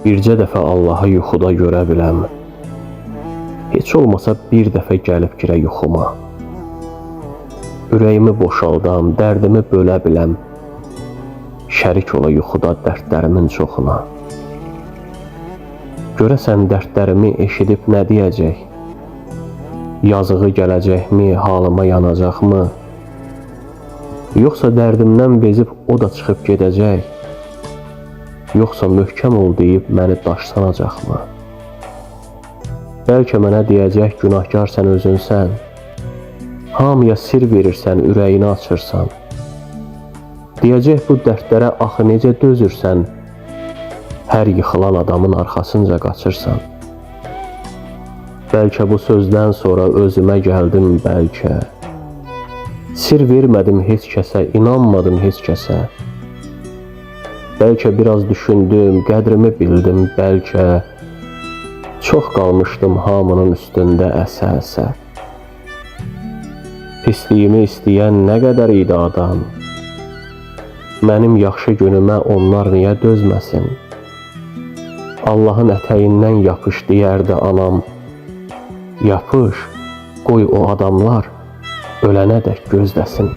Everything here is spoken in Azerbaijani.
Bircə dəfə Allahı yuxuda görə biləm. Heç olmasa bir dəfə gəlib girə yuxuma. Ürəyimi boşaldam, dərdimi bölə biləm. Şərik ola yuxuda dərdlərimin çoxuna. Görəsən dərdlərimi eşidib nə deyəcək? Yazığı gələcəkmi, halıma yanacaqmı? Yoxsa dərdimdən bezib o da çıxıb gedəcək? Yoxsa möhkəm ol deyib məni daş sanacaqmı? Bəlkə mənə deyəcək günahkar sən özünsən. Hamıya sir verirsən, ürəyini açırsan. Deyəcək bu dərdlərə axı necə dözürsən? Hər yıxılan adamın arxasınca qaçırsan. Bəlkə bu sözdən sonra özümə gəldim bəlkə. Sir vermədim heç kəsə, inanmadım heç kəsə. Bəlkə biraz düşündüm, qədrimi bildim bəlkə. Çox qalmışdım hamının üstündə əsə-əsə. Pisliyimi istəyən nə qədər idi adam. Mənim yaxşı günümə onlar niyə dözməsin? Allahın ətəyindən yapış deyərdi anam. Yapış, qoy o adamlar ölənədək gözləsin.